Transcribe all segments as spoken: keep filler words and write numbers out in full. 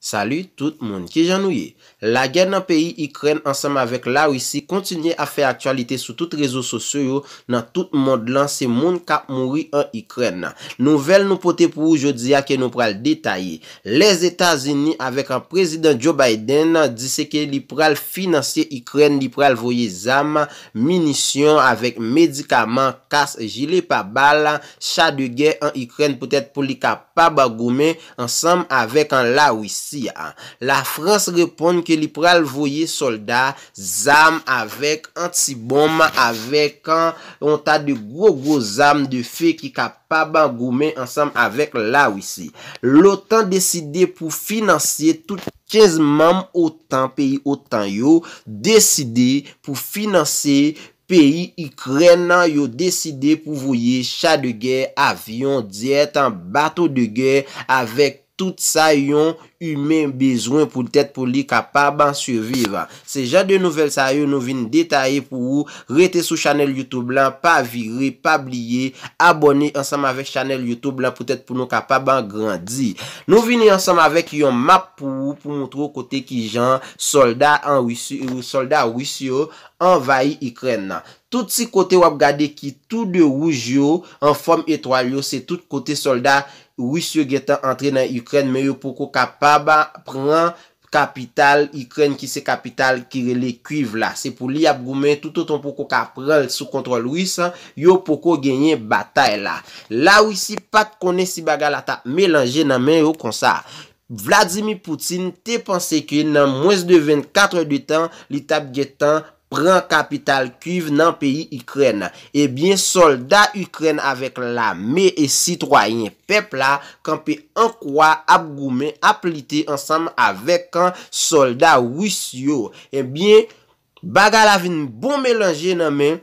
Salut tout moun, kijan nou ye? Lagè nan peyi Ikrèn ansanm avèk Larisi kontinye ap fè aktyalite sou tout rezo sosyo yo nan tout mond lan, se moun k ap mouri an Ikrèn. Nouvèl nou pote pou ou jodi a ke nou pral detaye. Lèzetazini avèk an prezidan Joe Biden di se ke li pral finanse Ikrèn, li pral voye zam, minisyon avèk medikaman, kas, jile pa bal, cha de gè an Ikrèn poutèt pou li kapab goumen ansanm avèk an Lawisi a. Lafrans reponn ke li pral voye sòlda, zam avèk antibonm, avèk yon ta de gwo gwo zam de fe ki kapab goumen ansanm avèk Lawisi. Lotan deside pou finanse tout kenz manm otan, peyi otan yo deside pou finanse peyi Ikrèn nan, yo deside pou voye cha de gè, avyon, jet, bato de gè, avèk tout sa yon imen bezwen poutèt pou li kapab siviv. Se jan de nouvèl sa yo nou vin detaye pou ou. Rete sou chanèl YouTube lan, pa vire, pa bliye, abòne ansanm avèk chanèl YouTube lan poutèt pou nou kapab grandi. Nou vini ansanm avèk yon map pou ou, pou montre w kote kijan sòlda an Risi, sòlda ris yo anvayi Ikrèn nan. Tout ti kote w ap gade ki tou de wouj yo, an fòm etwal yo, se tout kote sòlda ris yo gentan antre nan Ikrèn, men yo poko kapab pran kapital Ikrèn, ki se kapital ki rele Kyiv la. Se pou li y ap goumen, toutotan poko ka pran l sou kontwòl ris, yo poko genyen batay la. Lawisi pa t konnen si bagay la t ap melanje nan men yo konsa. Vladimir Putin te panse ke nan mwens de vennkat è de tan, li t ap gentan pran kapital Kyiv nan peyi Ikrèn. Ebyen, sòlda Ikrèn avèk lame e sitwayen pèp la kanpe an kwa, ap goumen, ap lite ansanm avèk sòlda ris yo. Ebyen, bagay la vin bon melanje nan men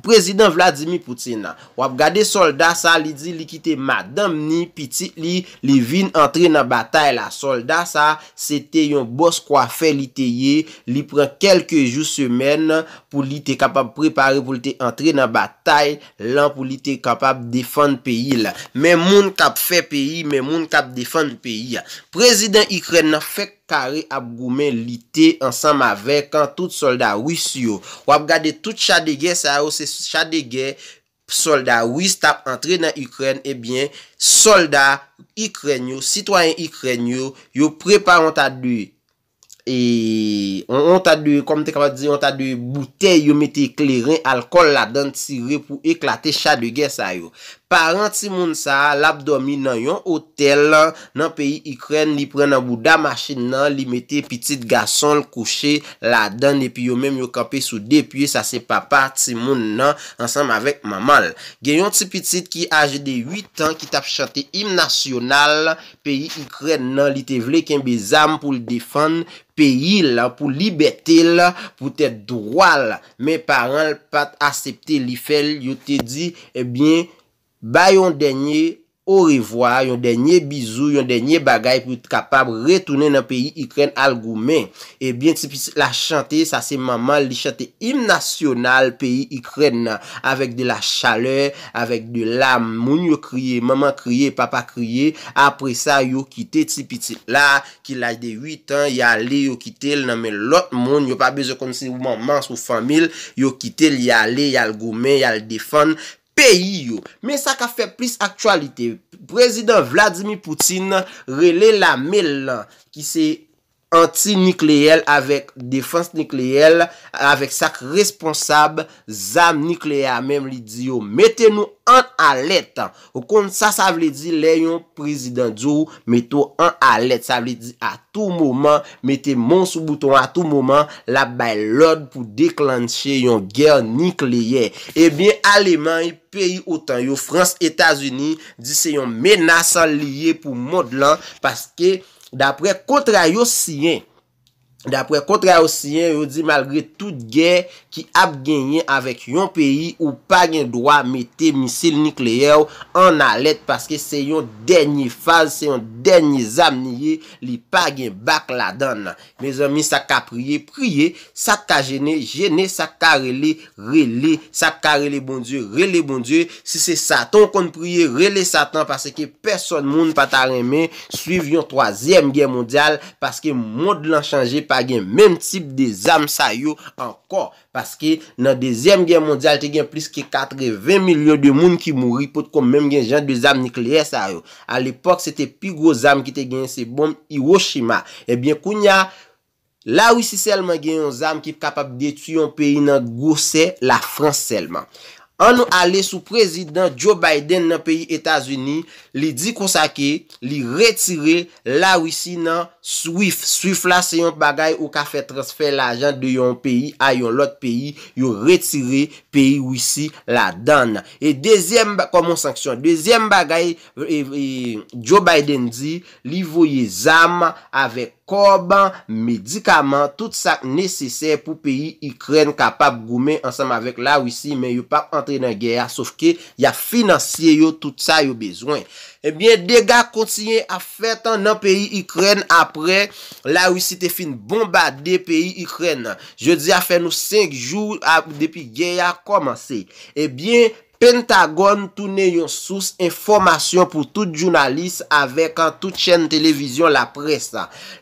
prezidan Vladimir Putin. W ap gade sòlda sa, li di li kite madanm ni, pitit li, li vin antre nan batay la. Sòlda sa, se te yon bòs kwafè li te ye, li pran kèlke jou, semèn, pou li te kapab prepare pou li te antre nan batay lan, pou li te kapab defann peyi l. Men moun k ap fè peyi, men moun k ap defann peyi. Prezidan Ikrèn nan fèk kare ap goumen, lite ansanm avèk tout sòlda ris yo. W ap gade tout cha de gè sa yo, se cha de gè sòlda ris t ap antre nan Ikrèn, ebyen, sòlda Ikrèn yo, sitwayen Ikrèn yo, yo prepare yon ta de, e, yon, yon ta de, kòm te kapab di, yon ta de boutèy, yo mete kleren, alkòl ladan, tire pou eklate cha de gè sa yo. Paran timoun sa a, l ap dòmi nan yon otèl nan peyi Ikrèn, li pran nan bouda machin nan, li mete pitit gason l kouche ladan l, epi yo menm yo kanpe sou de pye, sa se papa timoun nan ansanm avèk manman l. Gen yon ti pitit ki aje de uit an ki t ap chante im nasyonal peyi Ikrèn nan, li te vle kenbe zam pou l defann peyi l, pou libète l, poutèt dwa l, men paran l pa t asepte li fè l, yo te di, ebyen, bay yon dènye orevwa, yon dènye bizou, yon dènye bagay pou l kapab retounen nan peyi Ikrèn al goumen. Ebyen, ti pitit la chante, sa se manman l, li chante im nasyonal peyi Ikrèn nan, avèk de la chalè, avèk de lam, moun yo kriye, manman kriye, papa kriye. Apre sa, yo kite ti pitit la, ki laj de uit an, y ale, yo kite l nan men lòt moun, yo pa bezwen konn si ou manman, si ou fanmi l, yo kite l, y ale, y al goumen, y al defann peyi yo. Men sa k ap fè plis aktyalite, prezidan Vladimir Putin rele lame l lan, ki se anti-nikleyè l avèk defans nikleyè l, avèk sa k responsab zam nikleyè a menm, li di yo, mete nou an alèt. Ou konn sa sa vle di lè yon prezidan di w mete w an alèt, sa vle di a tou moman, mete men w sou bouton a tou moman, l ap bay lòd pou deklanche yon gè nikleyè. Ebyen, Alemany, peyi otan yo, Frans, Etazini, di se yon menas li ye pou mond lan, paske, daprè kontra yo siyen, Daprè kontra yo siyen, yo di malgre tout gè ki ap genyen avèk yon peyi, ou pa gen dwa mete misil nikleyè w an alèt, paske se yon dènye faz, se yon dènye zam li ye, li pa gen bak ladan l. Mezanmi, sa k ka priye, priye, sa k ka jene, jene, sa k ka rele, rele, sa k ka rele Bondye, rele Bondye. Si se Satan w konn priye, rele Satan, paske pèsonn moun pa ta renmen swiv yon twazyèm gè mondyal, paske mond lan chanje, pa gen menm tip de zam sa yo ankò. Paske nan dezyèm gè mondyal, te gen plis ke katreven milyon de moun ki mouri, potko menm gen jan de zam nikleyè sa yo. Alepòk, se te pi gwo zam ki te genyen, se bonm Hiroshima. Ebyen, kounye a, Larisi sèlman gen yon zam ki kapab detwi yon peyi nan gwosè Lafrans sèlman. Ann nou ale sou prezidan Joe Biden nan peyi Etazini, li di konsa ke li retire Larisi nan swift. Swift la se yon bagay ou ka fè transfè lajan de yon peyi a yon lòt peyi, yo retire peyi Risi ladan l. E dezyèm ba-, kòm yon sanksyon. Dezyèm bagay, e, e, Joe Biden di, li voye zam avèk kòb, medikaman, tout sa k nesesè pou peyi Ikrèn kapab goumen ansanm avèk Larisi, men yo p ap antre nan gè a, sofke y ap finansye yo tout sa yo bezwen. Ebyen, dega kontinye ap fèt nan peyi Ikrèn apre Larisi te fin bonbade peyi Ikrèn. Jodi a fè nou senk jou a, depi gè a kòmanse. Ebyen, Pentagòn tounen yon sous enfòmasyon pou tout jounalis avèk tout chèn televizyon laprès.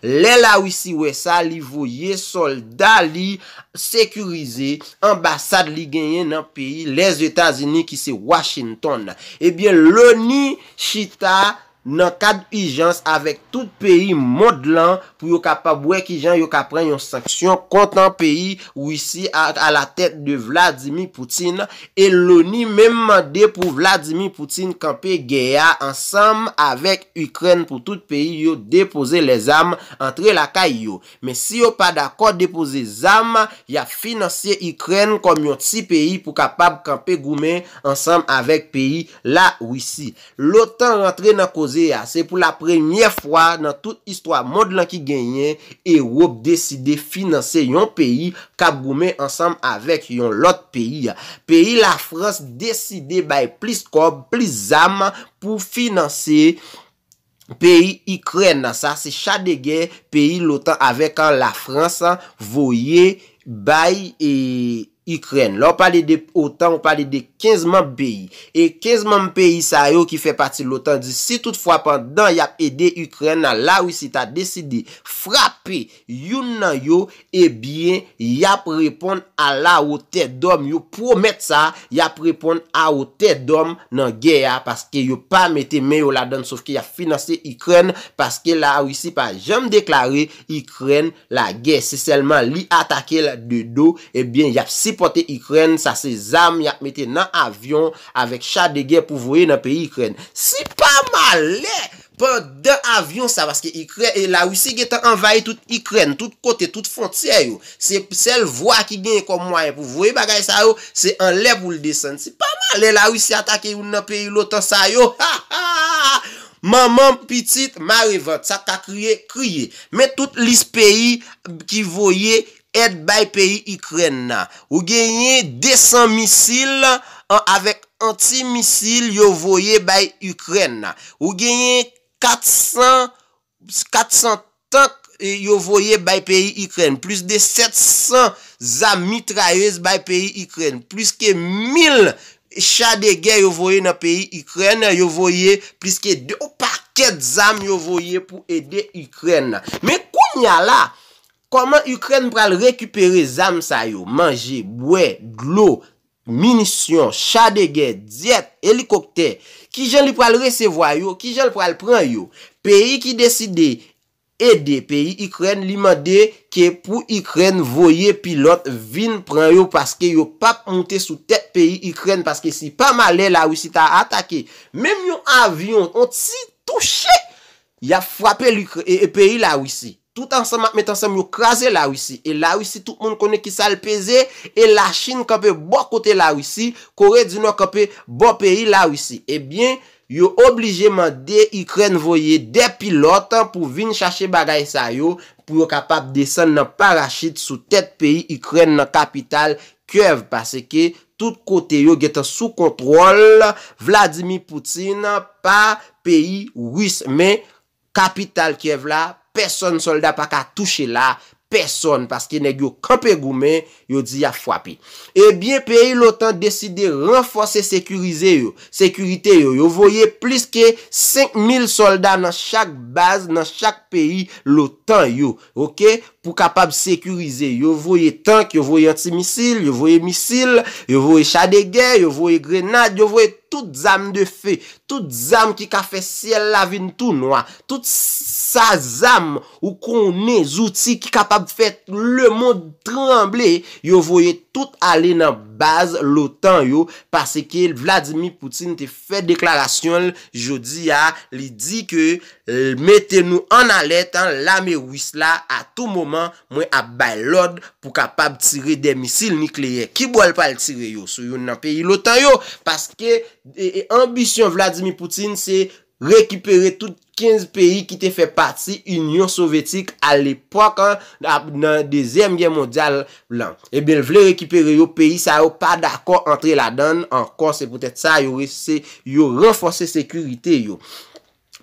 Lè Larisi wè sa, li voye sòlda li sekirize anbasad li genyen nan peyi Lèzetazini ki se Washington. Ebyen, loni chita nan kad ijans avèk tout peyi mond lan pou yo kapab wè kijan yo ka pran yon sanksyon kont peyi Risi a, a la tèt de Vladimir Putin. E loni menm mande pou Vladimir Putin kanpe gè a ansanm avèk Ikrèn pou tout peyi yo depoze lèzam antre lakay yo. Men si yo pa dakò depoze zam, y ap finansye Ikrèn kòm yon ti peyi pou kapab kanpe goumen ansanm avèk peyi Larisi. Lotan rantre nan koze a, se pou la premyè fwa nan tout istwa mond lan ki genyen, Ewòp deside finanse yon peyi k ap goumen ansanm avèk yon lòt peyi. Peyi Lafrans deside bay plis kòb, plis zam pou finanse peyi Ikrèn. Sa se cha de gè peyi Lotan avèk Lafrans voye bay, e, Ikrèn. Lè w pale de Otan, ou pale de kenz manm peyi. E kenz manm peyi sa yo ki fè pati Lotan di si toutfwa pandan y ap ede Ikrèn, Larisi ta deside frape youn nan yo, ebyen, y ap reponn a la wotè dòm. Yo pwomèt sa, y ap reponn a wotè dòm nan gè a, paske yo pa mete men yo ladan l, sofke y ap finanse Ikrèn, paske Larisi pa janm deklare Ikrèn lagè. Se sèlman li atake l de do, ebyen, y ap sipòte Ikrèn, sa se zam y ap mete nan avyon avèk cha de gè pou voye nan peyi Ikrèn. Si pa malè, pandan avyon sa, paske Ikrèn, e Larisi gentan anvayi tout Ikrèn, tout kote, tout fwontyè yo. Se sèl vwa ki genyen kòm mwayen pou voye bagay sa yo, se anlè pou l desann. Si pa malè Larisi atake youn nan peyi Lotan sa yo, ha, ha! Manman, pitit, mare vant, sa k ka kriye, kriye. Men tout lis peyi ki voye èd bay peyi Ikrèn nan. Ou genyen de san misil, an, avèk anti-misil yo voye bay Ikrèn nan. Ou genyen kat san, kat san tank, e, yo voye bay peyi Ikrèn. Plis de sèt san zam mitrayez bay peyi Ikrèn. Plis ke mil cha de gè yo voye nan peyi Ikrèn. Yo voye plis ke de pakèt zam yo voye pou ede Ikrèn. Men kounye a la, kòman Ikrèn pral rekipere zam sa yo? Manje, bwè, dlo, minisyon, cha de gè, dyèt, elikoptè. Kijan li pral resevwa yo? Kijan l pral pran yo? Peyi ki deside ede peyi Ikrèn, li mande ke pou Ikrèn voye pilòt vin pran yo, paske yo p ap moute sou tèt peyi Ikrèn, paske si pa malè Larisi ta atake menm yon avyon, yon ti touche, y ap frape Likre-, e, e peyi Larisi. Tout ansanm ap met ansanm, yo kraze Larisi. E Larisi, tout moun konnen kisa l peze. E Lachin kanpe bò kote Larisi. Kore di Nò kanpe bò peyi Larisi. Ebyen, yo oblije mande Ikrèn voye de pilòt pou vin chache bagay sa yo, pou yo kapab desann nan parachit sou tèt peyi Ikrèn nan kapital Kyèv, paske tout kote yo gentan sou kontwòl Vladimir Putin pa peyi Ris. Men kapital Kyèv la, pèsòn sòlda pa ka touche la, pèsòn, paske nèg yo kanpe goumen, yo di y ap frape. Ebyen, peyi lotan deside ranfòse sekirize yo, sekirite yo. Yo voye plis ke senk mil sòlda nan chak baz, nan chak peyi lotan yo, oke, pou kapab sekirize. Yo voye tank, yo voye antimisil, yo voye misil, yo voye cha de gè, yo voye grenad, yo voye tout zam de fe, tout zam ki ka fè syèl la vin tou nwa, tout sa zam ou konnen, zouti ki kapab fè lemonn tranble, yo voye tout ale nan baz lotan yo, paske Vladimir Putin te fè deklarasyon l jodi a, li di ke, mete nou an alèt, lame ris la, a tou moman, mwen ap bay lòd pou kapab tire de misil nikleyè. Kibò l pral tire yo? Sou youn nan peyi lotan yo, paske, e, e, anbisyon Vladimir Putin se rekipere tout kenz peyi ki te fè pati Inyon Sovyetik alepòk, an, ap, nan Dezyèm Gè Mondyal lan. Ebyen, l vle rekipere yo, peyi sa yo pa dakò antre ladan l ankò, se poutèt sa yo rese, yo ranfòse sekirite yo.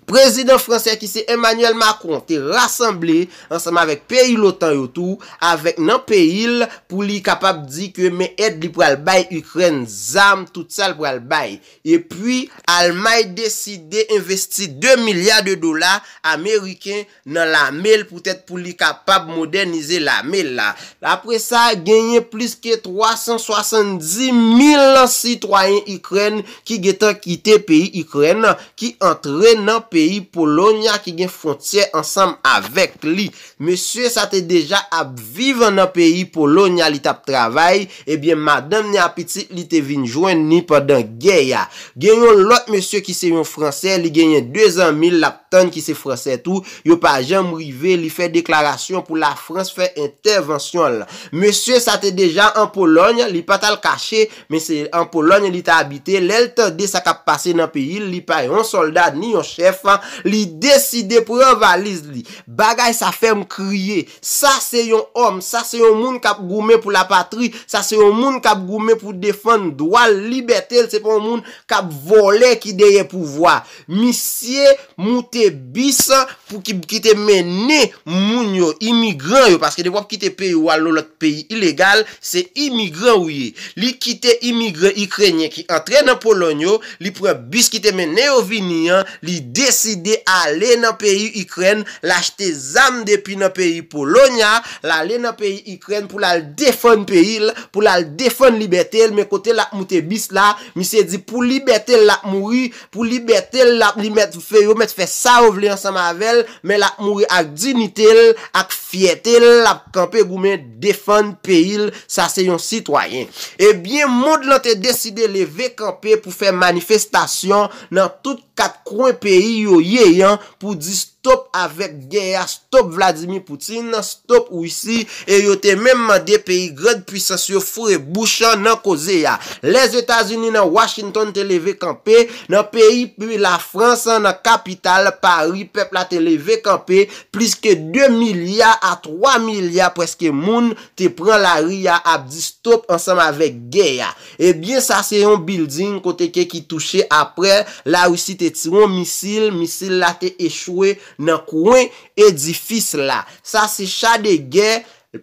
Prezidan fransè ki se Emmanuel Macron te rasanble ansanm avèk peyi lotan yo tou, avèk nan peyi l pou li kapab di ke men èd li pral bay Ikrèn, zam, tout sa l pral bay. Epi, Almay deside envesti de milya de dola ameriken nan lame l poutèt pou li kapab modènize lame l la. Apre sa, genyen plis ke twa san swasanndis mil sitwayen Ikrèn ki gentan kite peyi Ikrèn, ki antre nan peyi Polonya ki gen fwontyè ansanm avèk li. Mesye sa te deja ap viv nan peyi Polonya, li t ap travay, ebyen madanm ni a pitit li te vin jwenn ni pandan gè a. Gen yon lòt mesye ki se yon fransè, li genyen de zanmi l l ap tann ki se fransè tou, yo pa janm rive, li fè deklarasyon pou Lafrans fè entèvansyon l. Mesye sa te deja an Polòny, li pa t al kache, men se an Polòny li t abite. Lè l tande sa k ap pase nan peyi l, li pa yon sòlda ni yon chèf, li deside pran valiz li. Bagay sa fè m kriye. Sa se yon òm, sa se yon moun k ap goumen pou lapatri, sa se yon moun k ap goumen pou defann dwa l, libète l, se pa yon moun k ap vòlè ki dèyè pouvwa. Misye moute bis pou ki, ki te mennen moun yo, imigran yo, paske depi w ap kite peyi w al nan lòt peyi ilegal, se imigran ou ye. Li kite imigran ikrenyen ki antre nan Polòny yo, li pran bis ki te mennen yo vini an, li deside ale nan peyi Ikrèn, l achte zam depi nan peyi Polonya, l ale nan peyi Ikrèn pou l al defann peyi l, pou l al defann libète l, men kote l ap moute bis la, misye di pou libète l l ap mouri, pou libète l, l ap, li mèt fè, yo mèt fè sa yo vle ansanm avè l, men l ap mouri ak diyite l, ak fyète l, l ap kanpe goumen defann peyi l, sa se yon sitwayen. Ebyen, mond lan te deside leve kanpe pou fè manifestasyon nan tout kat kwen peyi yo ye an pou di stop avèk gè a, stop Vladimir Putin, stop Risi, e yo te menm mande peyi grann pwisans yo foure bouch nan koze a. Lèzetazini nan Washington te leve kanpe, nan peyi Lafrans, nan kapital Pari, pèp la te leve kanpe, plis ke de milya a twa milya prèske moun te pran lari a ap di stop ansanm avèk gè a. Ebyen, sa se yon bilding kote ke ki touche apre Larisi te tire yon misil, misil la te echwe nan kwen edifis la. Sa se cha de gè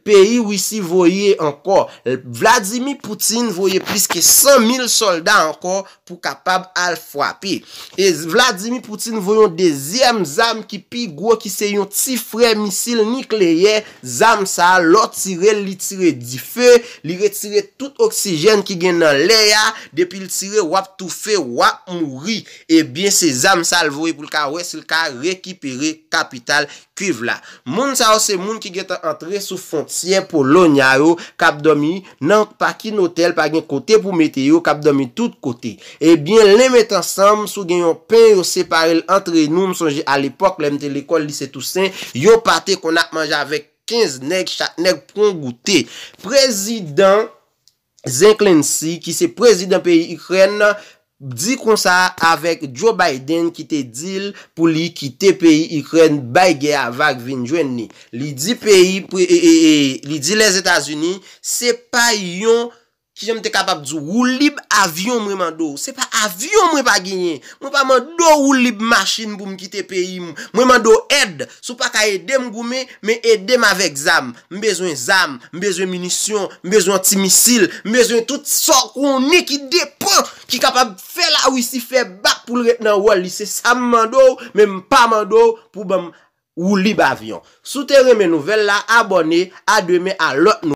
peyi Risi voye ankò. Vladimir Putin voye plis ke san mil sòlda ankò pou kapab al frape. E Vladimir Putin voye yon dezyèm zam ki pi gwo, ki se yon ti frè misil nikleyè. Zam sa a, lè w tire l, li tire dife, li retire tout oksijèn ki gen nan lè a. Depi l tire, w ap toufe, w ap mouri. Ebyen, se zam sa a l voye pou l ka wè si l ka rekipere kapital Kyèv la. Moun sa yo se moun ki gentan antre sou fwontyè Polonya yo, k ap dòmi nan pakin otèl, pa gen kote pou mete yo, k ap dòmi tout kote. Ebyen, len met ansanm, si w gen yon pen, yo separe l antre nou. M sonje alepòk, lè m te lekòl lise Tousen, yo pa te konn ap manje avèk kenz nèg, chak nèg pran goute. Prezidan Zelensky, ki se prezidan peyi Ikrèn, di konsa avèk Joe Biden ki te di l pou li kite peyi Ikrèn, bay gè a vag, vin jwenn li. Li di peyi, e, e, e, li di Lèzetazini, se pa yon, kijan m te kapab di w, woulib avyon mwen mande w. Se pa avyon mwen pa genyen. Mwen pa mande w woulib machin pou m kite peyi m. Mwen mande w èd. Si w pa ka ede m goumen, men ede m avèk zam. M bezwen zam, m bezwen minisyon, m bezwen ti misil, m bezwen tout sa w konnen ki depan, ki kapab fè Larisi fè bak pou l ret nan wòl li. Se sa m mande w, men m pa mande w pou ban m woulib avyon. Si w te renmen nouvèl la, abòne, a demen a lòt nouvèl.